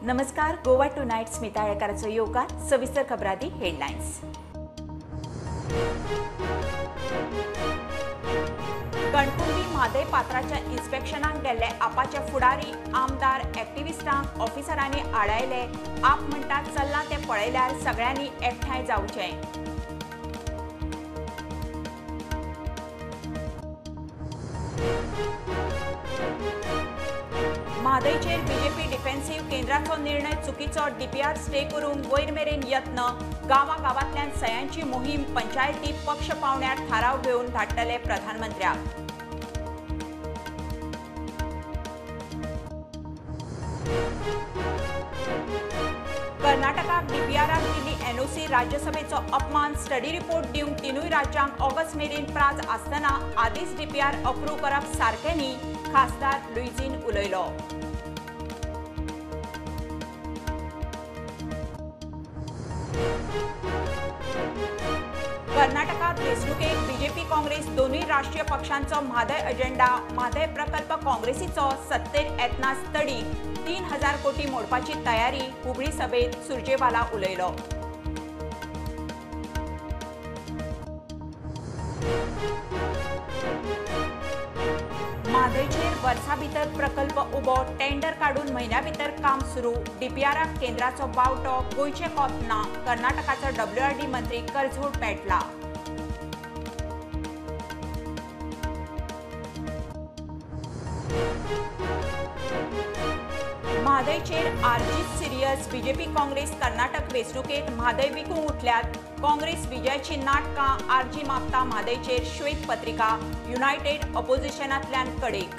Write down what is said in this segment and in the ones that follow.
नमस्कार, Goa two night Smita आळेकाराचो येवकार. सविस्तर खबरादी हेडलायन्स. कणकुंबी म्हादय पात्राच्या इन्स्पेक्शनाक गेल्ले आपाचे फुडारी, आमदार, एक्टिविस्टांक ऑफिसरांनी आडायले. आप म्हणटात चल्लां तें पळयल्यार सगळ्यांनी एकठांय जावचें. म्हादयचेर बीजेपी डिफेन्सिव्ह, केंद्राचो निर्णय चुकीचो, डीपीआर स्टे करूंक वयर मेरेन यत्न. गांवा गांवांतल्यान सयांची मोहीम, पंचायती पक्ष पावण्यार थाराव घेवन धाडटले प्रधानमंत्र्याक. कर्नाटकाक डीपीआराक दिल्ली एनओसी, राज्यसभेचो अपमान. स्टडी रिपोर्ट दिवंक तिनूय राज्यांक ऑगस्ट मेरेन प्राज आसतना आदींच डीपीआर अप्रूव्ह करप सारकें न्ही, खासदार लुईझीन उलयलो. कर्नाटकात वेंचणुकेक बीजेपी काँग्रेस दोनूय राष्ट्रीय पक्षांचो म्हादय अजेंडा. म्हादय प्रकल्प काँग्रेसीचो, सत्तेर येतना तडीक 3000 कोटी मोडपाची तयारी, हुबळी सभेत सुरजेवाला उलयलो. म्हादयचेर वर्सा भितर प्रकल्प उबो, टेंडर काडून म्हयन्या भितर काम सुरू. डीपीआराक केंद्राचो बावटो, गोंयचें कोत ना, कर्नाटकाचो डब्ल्यूआरडी मंत्री करझोड पेटला. म्हादयचेर आरजीत सिरियस, बीजेपी काँग्रेस कर्नाटक वेंचणुकेत म्हादय विकूंक उठल्यात. काँग्रेस विजयाची नाटकां, आरजी मागता म्हादयचेर श्वेतपत्रिका, युनायटेड अपोजिशनांतल्यान कडेक.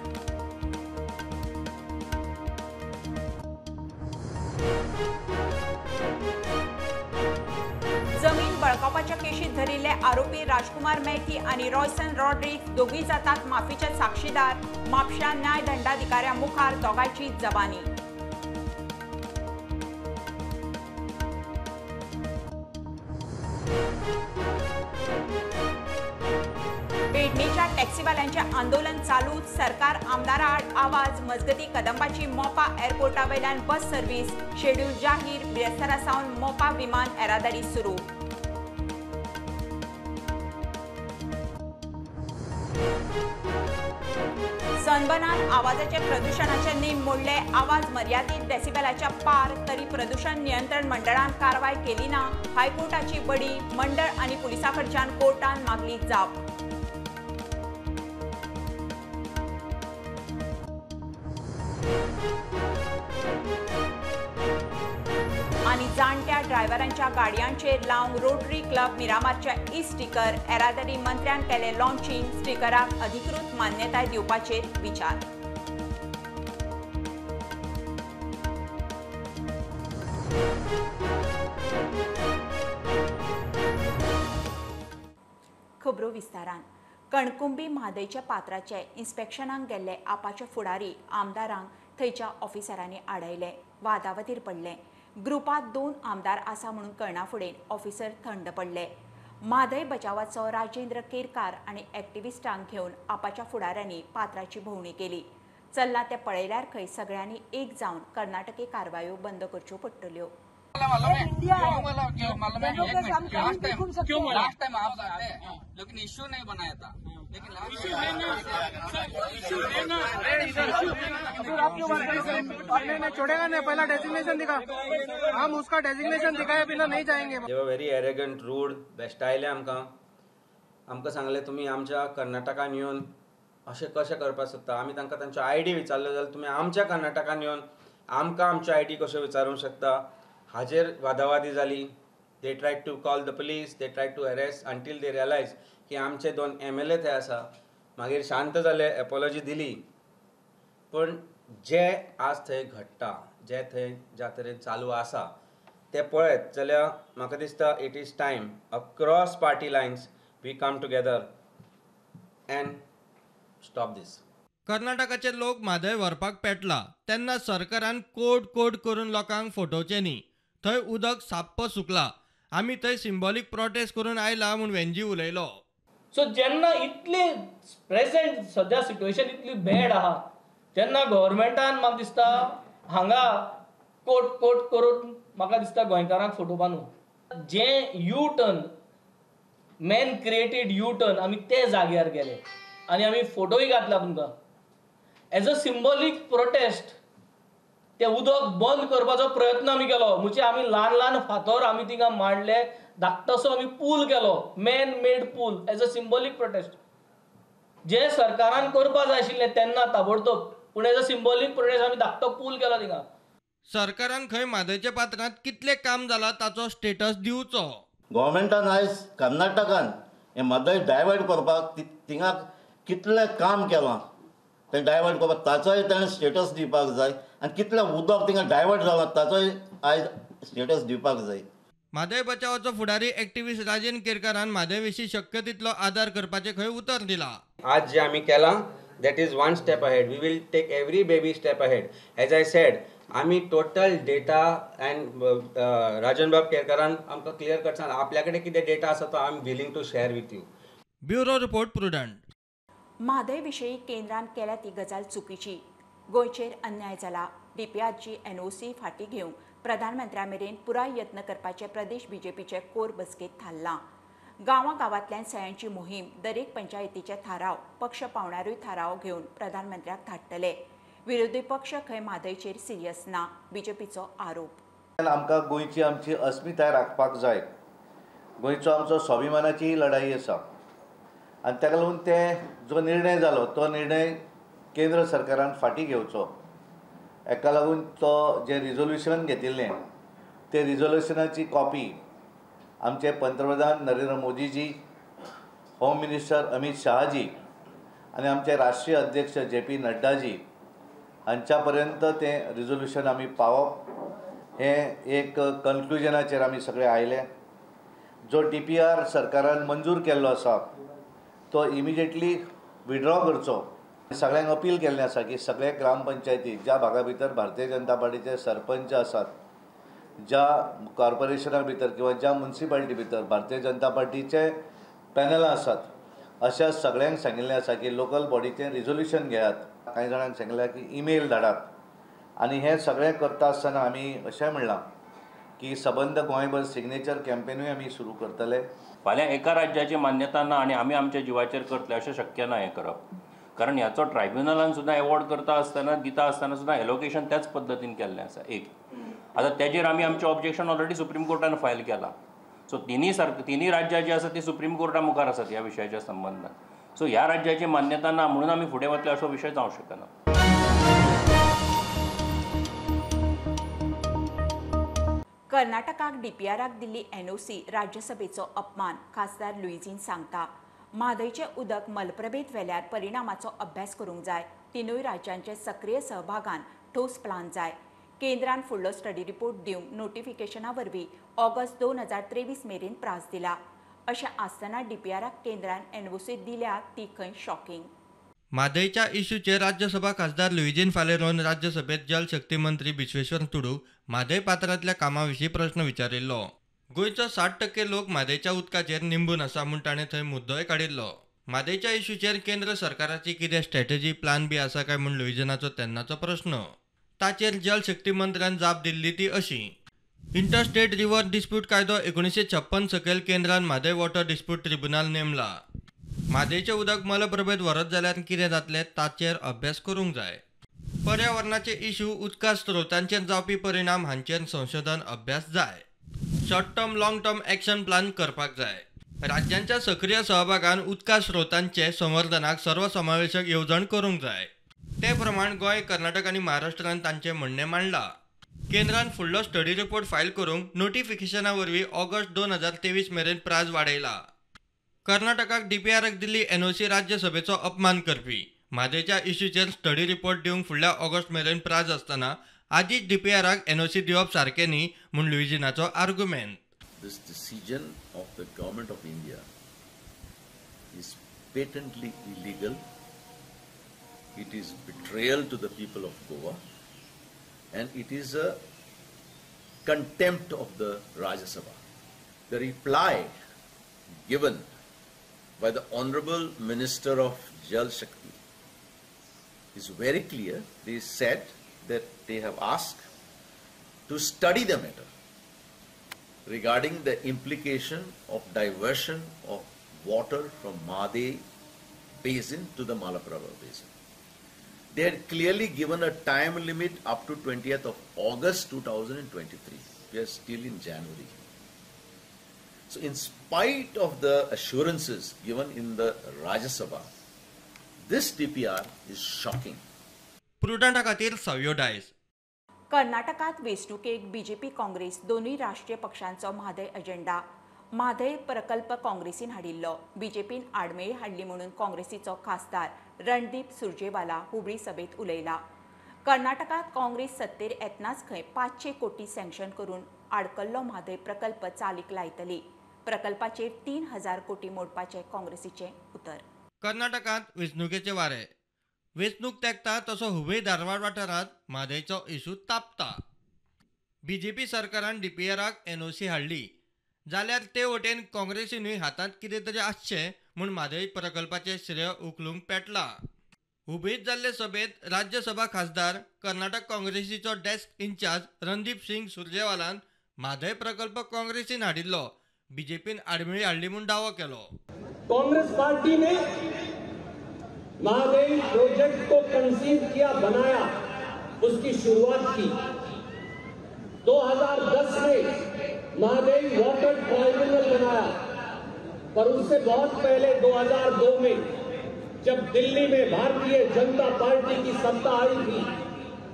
जमीन बळकावपाच्या केशीत धरिल्ले आरोपी राजकुमार मेहती आनी रॉयसन रॉड्रिग्स दोगूय जातात माफीचे साक्षीदार. म्हापश्यां न्यायदंडाधिकाऱ्या मुखार दोगांयची जबानी. पेडणेच्या टॅक्सीवाल्यांचे आंदोलन चालूच, सरकार आमदाराआड आवाज. मजगती कदंबाची मोपा एअरपोर्टा वयल्यान बस सर्व्हिस शेड्यूल जाहीर, बिरेस्तारा सावन मोपा विमान येरादारी सुरू. सनबर्नान आवाजाचे प्रदुशणाचे नेम मोडले, आवाज मर्यादीत डेसिबलाच्या पार, तरी प्रदूषण नियंत्रण मंडळान कारवाय केली ना. हायकोर्टाची बडी, मंडळ आनी पुलिसां कडच्यान कोर्टान मागली जाप. आनी जाणट्या ड्रायव्हरांच्या गाडयांचेर लावंक रोटरी क्लब मिरामारच्या ई स्टिकर, येरादारी मंत्र्यान केले लॉन्चिंग, स्टिकराक अधिकृत मान्यताय दिवपाचेर विचार. खबरो विस्तारान. कणकुंबी म्हादयच्या पात्राचे इन्स्पेक्शनाक गेल्ले आपाचे फुडारी, आमदारांक थंयच्या ऑफिसरांनी आडायले, वादावतीर पडले. ग्रुपात 2 आमदार आसा म्हणून कळना फुडें ऑफिसर थंड पडले. म्हादय बचावाचो राजेंद्र केरकार आनी एक्टिविस्टांक घेवन आपाच्या फुडाऱ्यांनी पात्राची भोंवणी केली. चल्लां तें पळयल्यार खंय सगळ्यांनी एक जावन कर्नाटकी कारवायो बंद करच्यो पडटल्यो. लेकिन इश्यू नहीं बनाया था, लेकिन नहीं छोड़ेगा नहीं, पहला डेजिग्नेशन दिखा, हम उसका डेजिग्नेशन दिखाए बिना नहीं जाएंगे. They were very arrogant, rude, बेश्टायले आमकां. आमकां सांगलें तुमी आमच्या कर्नाटकान येवन अशें कशें करपाक सोदता. आमी तांकां तांच्यो आयडी विचारल्यो जाल्यार तुमी आमच्या कर्नाटकान येवन आमकां आमच्यो आयडी कश्यो विचारूंक शकता, हाजेर वादावादी जाली. They tried to call the police, they tried to arrest until they realize की आमचे 2 MLA थंय आसा. मागीर शांत जाले, एपोलॉजी दिली. पण जे आज थंय घडटा, जे थंय ज्या तरेन चालू आसा तें पळयत जाल्यार म्हाका दिसता it is time across party lines we come together and stop this. कर्नाटकाचे लोक म्हादय व्हरपाक पेटला तेन्ना सरकारान कोड कोड करून लोकांक फटोवचें न्ही. थंय उदक साप्प सुकला, आमी थंय सिंबॉलीक प्रोटेस्ट करून आयला म्हूण वेंजी उलयलो. सो जेन्ना इतले प्रेझेंट सद्या सिट्युएशन इतली बॅड आहा तेन्ना गव्हर्मेंटान म्हाका दिसता हांगा कोट कोट करून म्हाका दिसता गोंयकारांक फटोवपा न्हू. जें U turn, man created U turn, आमी ते जाग्यार गेले आनी आमी फोटोय घातला तुमकां एज अ सिंबॉलीक प्रोटेस्ट. ते उदक बंद करपाचो प्रयत्न आमी केलो, म्हणजे आमी ल्हान ल्हान फातर आमी थिंगा मांडले, धाकटोसो आमी पूल केलो, man made pool as a symbolic protest. जे सरकारान करपा जाय आशिल्लें तेन्ना ताबडतोब, पूण एज अ सिंबॉलीक प्रोटेस्ट आमी धाकटो पूल केलो थिंगा. सरकारान खंय म्हादयच्या पात्रांत कितलें काम जालां ताचो स्टेटस दिवचो. गव्हर्मेंटान आयज कर्नाटकान हें म्हादय डायवर्ट करपाक थिंगा कितलें काम केलां तें डायवर्ट करपाक ताचोय ताणें स्टेटस दिवपाक जाय आनी कितलें उदक थिंगा डायवर्ट जालां ताचोय आयज स्टेटस दिवपाक जाय. म्हादय बचावाचो फुडारी एक्टिविस्ट राजेंद्र केरकारान म्हादय विशीं शक्य तितलो आदार करपाचें खंय उतर दिलां. आज जे आमी केलां that is one step ahead. We will take every baby step ahead. As I said, आमी टोटल डेटा अँड राजन बाब केरकारान आमकां क्लियर कट सांगलां आपल्या कडेन कितें डेटा आसा तो I am willing to share with you. Bureau report, Prudent. Mhadei विशीं केंद्रान केल्या ती गजाल चुकीची. गोंयचेर अन्याय जाला. डीपीआरची एनओसी फाटीं घेवंक प्रधानमंत्र्या मेरेन पुराय यत्न करपाचे प्रदेश बीजेपीचे कोर बसकेंत थारलां. गांवागांवांतल्यान सयांची मोहीम, दरेक पंचायतीचे थाराव पक्ष पावंड्यारूय थाराव घेवन प्रधानमंत्र्याक धाडटले. विरोधी पक्ष खंय म्हादयचेर सिरियस ना, बीजेपीचो आरोप. आमकां गोंयची आमची अस्मिताय राखपाक जाय. गोंयचो आमचो स्वाभिमानाची लढाई आसा आनी ताका लागून ते जो निर्णय जालो तो निर्णय केंद्र सरकारान फाटीं घेवचो. हाका लागून तो जें रिजोल्युशन घेतिल्लें ते रिजोल्युशनाची कॉपी आमचे पंतप्रधान नरेंद्र मोदीजी, होम मिनिस्टर अमीत शहाजी आनी आमचे राष्ट्रीय अध्यक्ष जे पी नड्डाजी हांच्या पर्यंत तें रिजोल्युशन आमी पावप हें एक कन्क्लुजनाचेर आमी सगळे आयले. जो डी पी आर सरकारान मंजूर केल्लो आसा तो इमिजिएटली विड्रॉ करचो. सगळ्यांक अपील केल्लें आसा की सगळे ग्रामपंचायती ज्या भागा भितर भारतीय जनता पार्टीचे सरपंच आसात, ज्या कॉर्पोरेशना भितर किंवा ज्या म्युनिसिपालिटी भितर भारतीय जनता पार्टीचे पॅनलां आसात, अशा सगळ्यांक सांगिल्लें आसा की लोकल बॉडीचें रिजोल्युशन घेयात. कांय जाणांक सांगिल्लें की ईमेल धाडात. आनी हें सगळें करता आसतना आमी अशें म्हणलां की सबंद गोंयभर सिग्नेचर कॅम्पेनूय आमी सुरू करतले. फाल्यां एका राज्याची मान्यता ना आनी आमी आमच्या जिवाचेर करतले अशें शक्य ना हें करप, कारण ह्याचो ट्रायब्युनलान सुद्दां एवॉर्ड करता आसतना दिता आसतना सुद्दां एलोकेशन त्याच पद्दतीन केल्लें आसा. एक आतां तेजेर आमी आमचें ऑब्जेक्शन ऑलरेडी सुप्रीम कोर्टान फायल केलां. सो तिनूय राज्यां जीं आसा तीं सुप्रीम कोर्टा मुखार आसात ह्या विशयाच्या संबंदान. सो ह्या राज्याची मान्यता ना म्हणून आमी फुडें वतले असो विशय जावंक शकना. कर्नाटकाक डीपीआराक दिल्ली एनओसी राज्यसभेचो अपमान, खासदार लुईझीन सांगता. म्हादयचें उदक मलप्रभेंत व्हेल्यार परिणामाचो अभ्यास करूंक जाय. तिनूय राज्यांचे सक्रीय सहभागान ठोस प्लान जाय. केंद्रान फुडलो स्टडी रिपोर्ट दिवंक नोटिफिकेशना वरवीं ऑगस्ट 2023 मेरेन प्रास दिला. अशें आसतना डीपीआराक केंद्रान एनओसी दिल्या ती खंय शॉकिंग. म्हादयच्या इश्यूचेर राज्यसभा खासदार लुईझीन फालेरोन राज्यसभेत जलशक्ती मंत्री विश्वेश्वर तुडू म्हादय पात्रांतल्या कामा विशीं प्रश्न विचारिल्लो. गोंयचो 60% लोक म्हादयच्या उदकाचेर निंबून आसा म्हूण ताणें थंय मुद्दोय काडिल्लो. म्हादयच्या इश्यूचेर केंद्र सरकाराची कितें स्ट्रॅटेजी प्लान बी आसा काय म्हूण लुईझिनाचो तेन्नाचो प्रश्न. ताचेर जलशक्ती मंत्र्यान जाप दिल्ली ती अशी: इंटरस्टेट रिव्हर डिस्प्यूट कायदो 1956 सकयल केंद्रान म्हादय वॉटर डिस्प्यूट ट्रिब्युनल नेमला. म्हादयचें उदक मलप्रभेंत व्हरत जाल्यार कितें जातलें ताचेर अभ्यास करूंक जाय. पर्यावरणाचे इश्यू, उदका स्रोतांचेर जावपी परिणाम हांचेर संशोधन अभ्यास जाय. Short term long term action plan करपाक जाय. राज्यांच्या सक्रीय सहभागान उदका स्रोतांचे संवर्धनाक सर्वसमावेशक येवजण करूंक जाय. ते प्रमाण गोंय, कर्नाटक आनी महाराष्ट्रान तांचें म्हणणें मांडलां. केंद्रान फुडलो स्टडी रिपोर्ट फायल करूंक नोटिफिकेशना वरवीं ऑगस्ट 2023 मेरेन प्राज वाडयला. कर्नाटकाक डीपीआराक दिल्ली एनओसी राज्यसभेचो अपमान करपी. म्हादयच्या इश्यूचेर स्टडी रिपोर्ट दिवंक फुडल्या ऑगस्ट मेरेन प्राज आसतना आदींच डीपीआराक एनओसी दिवप सारकें न्ही म्हूण लुईझिनाचो argument. This decision of the government of India is patently illegal. It is betrayal to the people of Goa and it is a contempt of the Rajya Sabha. The reply given by the Honorable Minister of Jal Shakti is very clear. They said that they have asked to study the matter regarding the implication of diversion of water from Mhadei basin to the Malaprabha basin. They had clearly given a time limit up to 20th of August 2023. We are still in January. So in spite of the assurances given in the Rajya Sabha, this DPR is shocking. प्रुडंटा खातीर सव्यो डायस. कर्नाटकात वेंचणुकेक BJP Congress दोनूय राष्ट्रीय पक्षांचो Mhadei agenda. Mhadei प्रकल्प काँग्रेसीन हाडिल्लो, बीजेपीन आडमेळी हाडली म्हणून काँग्रेसीचो खासदार रणदीप सुरजेवाला हुबळी सभेत उलयला. कर्नाटकात काँग्रेस सत्तेर येतनाच खंय 500 कोटी सँक्शन करून आडकल्लो म्हादय प्रकल्प चालीक लायतली. प्रकल्पाचेर 3000 कोटी मोडपाचें काँग्रेसीचें उतर. कर्नाटकात वेंचणुकेचे वारे, वेंचणूक तेंकता तसो हुबळी धारवाड वाठारांत म्हादयचो इशू तापता. बीजेपी सरकारान डीपीआराक एनओसी हाडली जाल्यार ते वटेन काँग्रेसीनूय हातांत कितें तरी आसचें म्हूण म्हादय प्रकल्पाचें श्रेय उखलूंक पेटला. हुबळींत जाल्ले सभेंत राज्यसभा खासदार कर्नाटक काँग्रेसीचो डेस्क इन्चार्ज रणदीप सिंग सुरजेवालान म्हादय प्रकल्प काँग्रेसीन हाडिल्लो, बीजेपीन आडमेळी हाडली म्हूण दावो केलो. कांग्रेस पार्टी ने म्हादई प्रोजेक्ट को कंसीव किया, बनाया, उसकी शुरुआत की. 2010 में म्हादई वाटर ट्राइब्यूनल बनाया, पर उससे बहुत पहले 2002 में जब दिल्ली में भारतीय जनता पार्टी की सत्ता आई थी,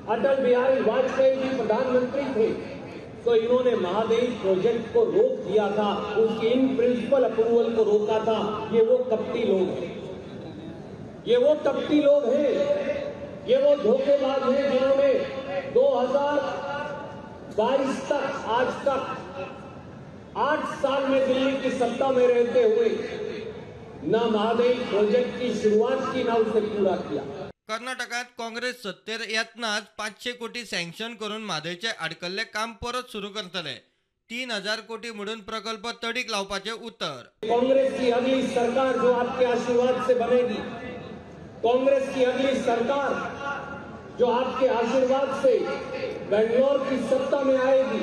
अटल बिहारी वाजपेयी जी प्रधानमंत्री थे, तो इन्होंने म्हादई प्रोजेक्ट को रोक दिया था, उसकी इन प्रिंसिपल अप्रूवल को रोका था. ये वो कपटी लोग हैं, ये वो कपटी लोग हैं, ये वो धोखेबाज हैं जिन्होंने 2022 तक, आज तक 8 साल में दिल्ली की सत्ता में रहते हुए न म्हादई प्रोजेक्ट की शुरुआत की, ना उसे पूरा किया. कर्नाटकात काँग्रेस सत्तेर येतनाच 500 कोटी सँक्शन करून म्हादयचें आडकल्लें काम परत सुरू करतले. 3000 कोटी म्हणून प्रकल्प तडीक लावपाचें उतर. कांग्रेस की अगली सरकार जो आपके आशीर्वाद से बनेगी, कांग्रेस की अगली सरकार जो आपके आशीर्वाद से बेंगलोर की सत्ता में आएगी,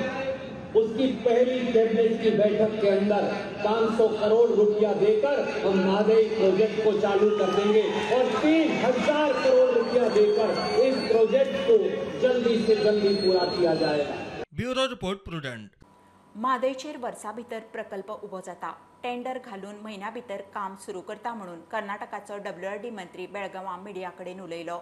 उसकी पहली कैबिनेट की बैठक के अंदर 500 करोड़ रुपया देकर हम म्हादई प्रोजेक्ट को चालू कर देंगे और 3000 करोड़ रुपया देकर इस प्रोजेक्ट को जल्दी से जल्दी पूरा किया जाएगा. Bureau report, Prudent. म्हादयचेर वर्सा भितर प्रकल्प उबो जाता, टेंडर घालून म्हयन्या भितर काम सुरू करता म्हणून कर्नाटकाचो डब्ल्यूआरडी मंत्री बेळगांवां मिडिया कडेन उलयलो.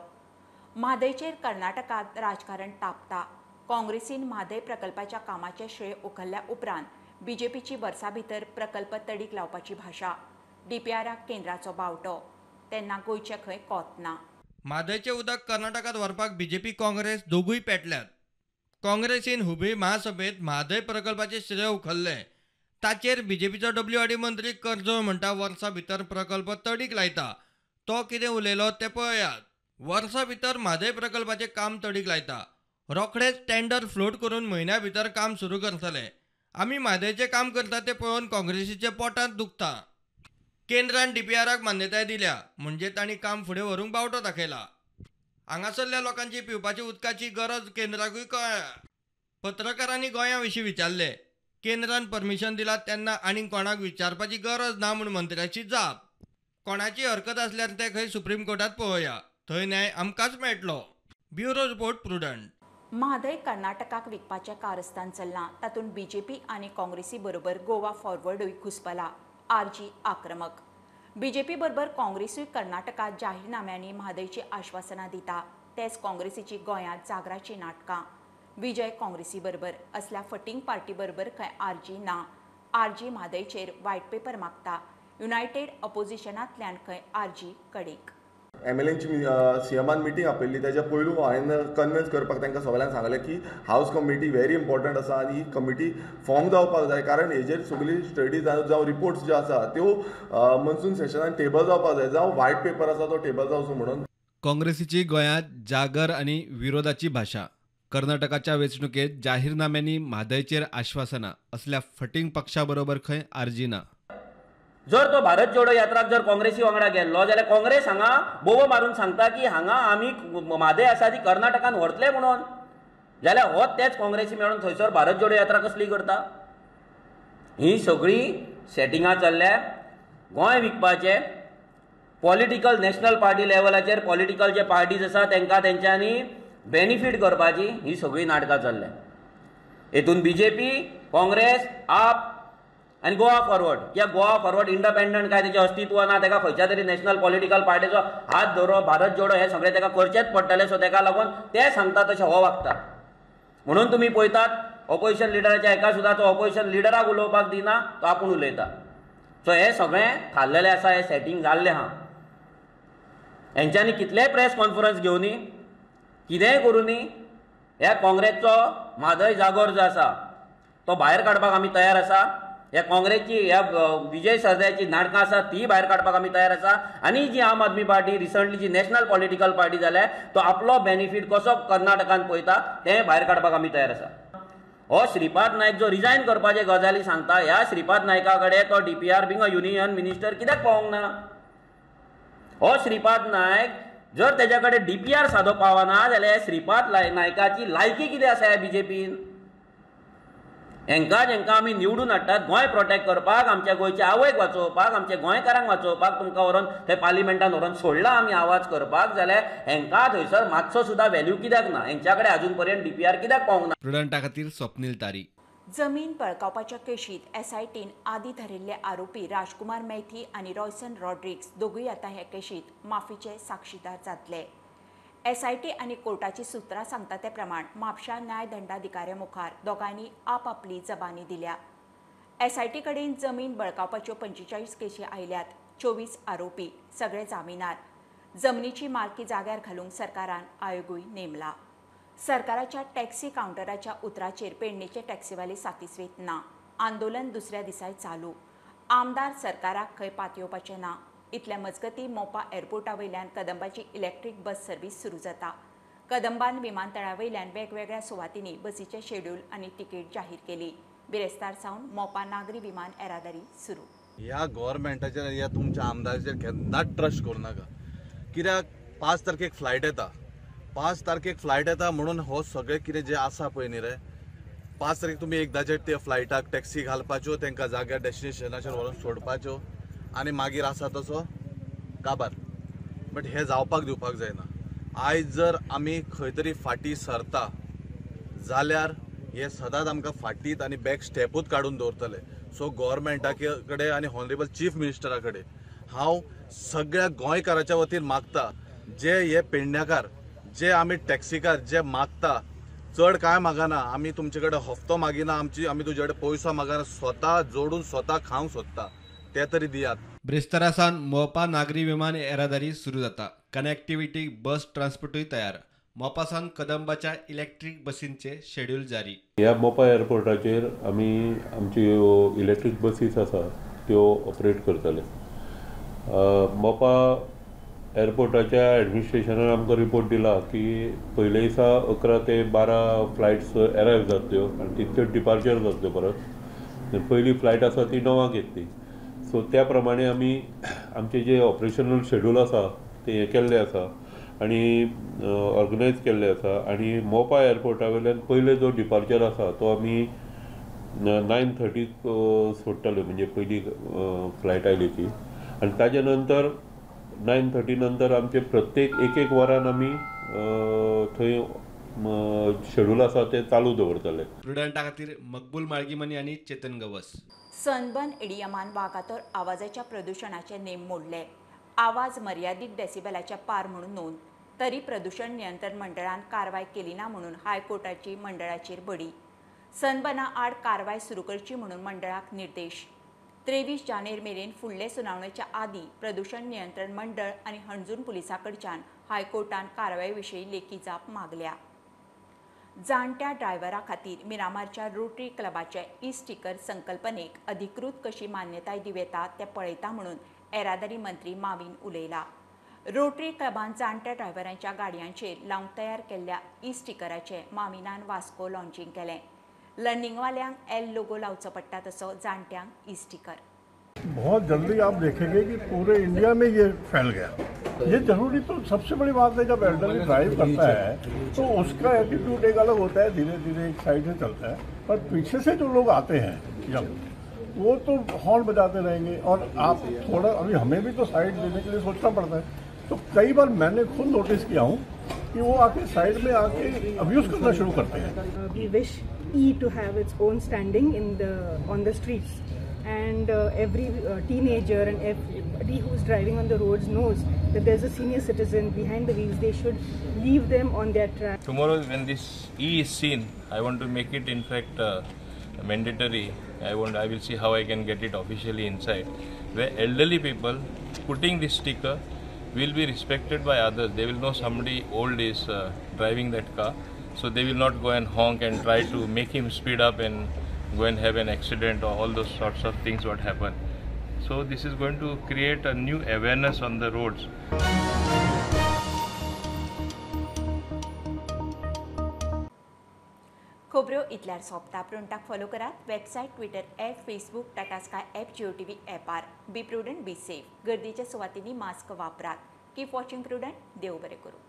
म्हादयचेर कर्नाटकांत राजकारण तापता. काँग्रेसीन म्हादय प्रकल्पाच्या कामाचें श्रेय उखल्ल्या उपरांत बीजेपीची वर्सा भितर प्रकल्प तडीक लावपाची भाशा. डीपीआराक केंद्राचो बावटो, तेन्ना गोंयचें खंय कोत ना. म्हादयचें उदक कर्नाटकांत व्हरपाक बीजेपी काँग्रेस दोगूय पेटल्यात. काँग्रेसीन हुबळी महासभेंत म्हादय प्रकल्पाचें श्रेय उखल्लें, ताचेर बीजेपीचो डब्ल्यूआरडी मंत्री करजोळ म्हणटा वर्सा भितर प्रकल्प तडीक लायता. तो कितें उलयलो तें पळयात. वर्सा भितर म्हादय प्रकल्पाचें काम तडीक लायता, रोखडेच टेंडर फ्लोट करून म्हयन्या भितर काम सुरू करतले. आमी म्हादयचें काम करता तें पळोवन काँग्रेसीच्या पोटांत दुखता. केंद्रान डीपीआराक मान्यताय दिल्या म्हणजे तांणी काम फुडें व्हरूंक बावटो दाखयला. हांगासरल्या लोकांची पिवपाची उदकाची गरज केंद्राकूय कळ्ळ्या. पत्रकारांनी गोंया विशीं विचारलें, केंद्रान परमिशन दिला तेन्ना आनीक कोणाक विचारपाची गरज ना म्हूण मंत्र्याची जाप. कोणाची हरकत आसल्यार ते खंय सुप्रीम कोर्टात पळोवया, थंय न्याय आमकांच मेळटलो. Bureau report, Prudent. Mhadei कर्नाटकाक विकपाचें कारस्थान चल्लां, तातूंत बीजेपी आनी काँग्रेसी बरोबर गोवा फॉरवर्डूय घुसपला. आरजी आक्रमक. बीजेपी बरोबर काँग्रेसूय कर्नाटकात जाहीरनाम्यांनी म्हादयची आश्वासनां दिता, तेच काँग्रेसीची गोंयांत जागराचीं नाटकां. विजय काँग्रेसी बरोबर असल्या फटींग पार्टी बरोबर खंय आरजी ना. आरजी म्हादयचेर व्हायट पेपर मागता. युनायटेड अपोजिशनांतल्यान खंय आरजी कडेक. एमएलएची सीएमान मिटींग आपयल्ली, तेज्या पयलू हांवें कन्विन्स करपाक तांकां सगळ्यांक सांगलें की हावस कमिटी व्हेरी इम्पॉर्टंट आसा आनी ही कमिटी फॉर्म जावपाक जाय, कारण हेजेर सगळी स्टडी जावं रिपोर्ट्स ज्यो आसा त्यो मनसून सेशनान टेबल जावपाक जाय, जावं व्हायट पेपर आसा तो टेबल जावचो म्हणून. काँग्रेसीची गोंयांत जागर आनी विरोधाची भाशा. कर्नाटकाच्या वेंचणुकेंत जाहीरनाम्यांनी म्हादयचेर आश्वासनां असल्या फटींग पक्षा बरोबर खंय आरजी ना. जर तो भारत जोडो यात्राक जर काँग्रेसी वांगडा गेल्लो जाल्यार काँग्रेस हांगा बोवो मारून सांगता की हांगा आमी म्हादय आसा ती कर्नाटकान व्हरतले म्हणून. जाल्यार हो तेच काँग्रेसी मेळून थंयसर भारत जोडो यात्रा कसली करता? ही सगळीं सेटिंगां चल्ल्या गोंय विकपाचें. पॉलिटिकल नॅशनल पार्टी लेवलाचेर पॉलिटिकल जे पार्टीज आसा तांकां तेंच्यांनी बेनिफीट करपाची ही सगळीं नाटकां चल्ल्या. हेतून बीजेपी, काँग्रेस, आप आनी गोवा फॉरवर्ड. कित्याक गोवा फॉरवर्ड इंडिपेंडंट काय तेचें अस्तित्व ना, ताका खंयच्या तरी नॅशनल पॉलिटिकल पार्टीचो हात धरप, भारत जोडो हें सगळें ताका करचेंच पडटलें. सो ताका लागून ते सांगता तशें हो वागता. म्हणून तुमी पळयतात ऑपोजिशन लिडराच्या एका सुद्दां तो ऑपोजिशन लिडराक उलोवपाक दिना, तो आपूण उलयता. सो हें सगळें थारलेलें आसा, हें सेटींग जाल्लें आहा. हेंच्यांनी कितलेय प्रेस कॉन्फरन्स घेवनी, कितेंय करुनी, ह्या काँग्रेसचो म्हादय जागोर जो आसा तो भायर काडपाक आमी तयार आसा. ह्या काँग्रेसची, ह्या विजय सरदेसायाची नाटकां आसा ती भायर काडपाक आमी तयार आसा. आनी जी आम आदमी पार्टी रिसंटली जी नॅशनल पॉलिटिकल पार्टी जाल्या तो आपलो बेनिफीट कसो कर्नाटकान पळयता तें भायर काडपाक आमी तयार आसा. हो श्रीपाद नायक जो रिजायन करपाचे गजाली सांगता, ह्या श्रीपाद नायका कडेन तो DPR being a union minister कित्याक पावोंक ना? हो श्रीपाद नायक जर तेज्या कडेन डीपीआर सादो पावना जाल्यार श्रीपाद नायकाची लायकी कितें आसा ह्या बीजेपीन? हेंकां जेंकां आमी निवडून हाडटात गोंय प्रोटेक्ट करपाक, आमच्या गोंयच्या आवयक वाचोवपाक, आमच्या गोंयकारांक वाचोवपाक, तुमकां व्हरोन थंय पार्लिमेंटान व्हरोन सोडलां आमी आवाज करपाक, जाल्यार हेंकां थंयसर मातसो सुद्दां व्हॅल्यू कित्याक ना? हेंच्या कडेन अजून पर्यंत डीपीआर कित्याक पावूंक ना? प्रुडंटा खातीर स्वप्नील तारी. जमीन बळकावपाच्या केशीत एसआयटीन आदी धरिल्ले आरोपी राजकुमार मैथी आनी रॉयसन रॉड्रिक्स दोगूय आतां हे केशीत माफीचे साक्षीदार जातले. एसआयटी आनी कोर्टाची सुत्रां सांगता ते प्रमाण म्हापशा न्यायदंडाधिकाऱ्या मुखार दोगांयनी आपापली जबानी दिल्या. एसआयटी कडेन जमीन बळकावपाच्यो 45 केशी आयल्यात. 24 आरोपी सगळे जामिनार. जमनीची मालकी जाग्यार घालूंक सरकारान आयोगूय नेमला. सरकाराच्या टॅक्सी कावंटराच्या उतराचेर पेडणेचे टॅक्सीवाले सातिस्वेत ना. आंदोलन दुसऱ्या दिसाय चालू. आमदार सरकाराक खंय पातयेवपाचें ना. इतल्या मजगती मोपा एअरपोर्टा वयल्यान कदंबाची इलेक्ट्रीक बस सर्वीस सुरू जाता. कदंबान विमानतळा वयल्यान वेगवेगळ्या सुवातींनी बसीचें शेड्यूल आनी तिकेट जाहीर केली. बिरेस्तार सावन मोपा नागरी विमान येरादारी सुरू. ह्या गव्हर्मेंटाचेर, ह्या तुमच्या आमदाराचेर केन्नाच ट्रस्ट करूं नाका. कित्याक 5 तारखेक फ्लायट येता, 5 तारखेक फ्लायट येता म्हणून हो सगळें कितें जें आसा पळय न्ही रे, 5 तारखेक तुमी एकदांचे ते फ्लायटाक टॅक्सी घालपाच्यो, तांकां जाग्यार डेस्टिनेशनाचेर व्हरून सोडपाच्यो आनी मागीर आसा तसो काबार. बट हें जावपाक दिवपाक जायना. आयज जर आमी खंय तरी फाटीं सरता जाल्यार हे सदांच आमकां फाटीत आनी बॅक स्टेपूच काडून दवरतले. सो गव्हर्मेंटा कडेन आनी ऑनरेबल चीफ मिनिस्टरा कडेन हांव सगळ्या गोंयकाराच्या वतीन मागता, जे हे पेडण्याकार, जे आमी टॅक्सीकार जे मागता, चड कांय मागना आमी, तुमचे कडेन हफ्तो मागिना, आमी तुजे कडेन पयसो मागना, स्वता जोडून स्वता खावंक सोदता ते तरी दियात. ब्रेस्तारा सावन मोपा नागरी विमान येरादारी सुरू जाता. कनेक्टिव्हिटी बस ट्रान्सपोर्टूय तयार. मोपा सावन कदंबाच्या इलेक्ट्रीक बसींचे शेड्यूल जारी. ह्या मोपा एअरपोर्टाचेर आमी आमच्यो इलेक्ट्रीक बसीस आसा त्यो ऑपरेट करतले. मोपा एअरपोर्टाच्या एडमिनिस्ट्रेशनान आमकां रिपोर्ट दिला की पयले दिसा 11 ते 12 फ्लायट्स एरायव जातल्यो आनी तितक्यो डिपार्चर जातल्यो परत. पयली फ्लायट आसा ती 9 येतली. सो त्या प्रमाणे आमी आमचे जे ऑपरेशनल शेड्यूल आसा ते हें केल्लें आसा आनी ऑर्गनायज केल्लें आसा. आनी मोपा एअरपोर्टा वयल्यान पयले जो डिपार्चर आसा तो आमी 9:30 सोडटले, म्हणजे पयली फ्लायट आयली ती. आनी ताजे नंतर 9:30 नंतर आमचे प्रत्येक एक एक वरान आमी थंय शेड्यूल आसा ते चालू दवरतले. प्रुडंटा खातीर मकबूल माळगीमनी आनी चेतन गवस. सनबर्न इडियमान वागातोर आवाजाच्या प्रदुशणाचे नेम मोडले. आवाज मर्यादीत डेसिबलाच्या पार म्हणून नोंद, तरी प्रदूषण नियंत्रण मंडळान कारवाय केली ना म्हणून हायकोर्टाची मंडळाचेर बडी. सनबर्ना आड कारवाय सुरू करची म्हणून मंडळाक निर्देश. 23 जानेर मेरेन फुडले सुनावणेच्या आदी प्रदूषण नियंत्रण मंडळ आनी हणजूण पुलिसां कडच्यान हायकोर्टान कारवाये विशीं लेखी जाप मागल्या. जाणट्या ड्रायव्हरा खातीर मिरामारच्या रोटरी क्लबाचे ई स्टिकर संकल्पनेक अधिकृत कशी मान्यताय दिवं येता तें पळयता म्हणून येरादारी मंत्री मावीन उलयला. रोटरी क्लबान जाणट्या ड्रायव्हरांच्या गाडयांचेर लावंक तयार केल्ल्या ई स्टिकराचें माविनान वास्को लॉन्चिंग केलें. लर्निंगवाल्यांक एल लोगो लावचो पडटा तसो जाणट्यांक ई स्टिकर. बहुत जल्दी आप देखेंगे कि पूरे इंडिया में ये फैल गया. ये जरूरी तो सबसे बड़ी बात है, जब एल्डरली ड्राइव करता है तो उसका एटीट्यूड एक अलग होता है, धीरे धीरे एक साइड से चलता है, पर पीछे से जो लोग आते हैं जब वो तो हॉर्न बजाते रहेंगे और आप थोड़ा, अभी हमें भी तो साइड देने के लिए सोचना पड़ता है। तो कई बार मैंने खुद नोटिस किया हूँ कि वो आके साइड में आके अब्यूज़ करना शुरू करते हैं। We wish E to have its own standing in the on the streets, and every teenager and everybody who's driving on the roads knows that there's a senior citizen behind the wheels. They should leave them on their track. Tomorrow when this E is seen, I want to make it in fact mandatory. I will see how I can get it officially inside, where elderly people putting this sticker will be respected by others. They will know somebody old is driving that car, so they will not go and honk and try to make him speed up and go and have an accident or all those sorts of things what happen. So this is going to create a new awareness on the roads. खबऱ्यो इतल्यार सोंपता. प्रुडंटाक follow करात. Website, Twitter app, Facebook, Tata Sky app, Jio TV ऍपार. Be prudent, be safe. गर्दीच्या सुवातींनी mask वापरात. Keep watching Prudent. देव बरें करूं.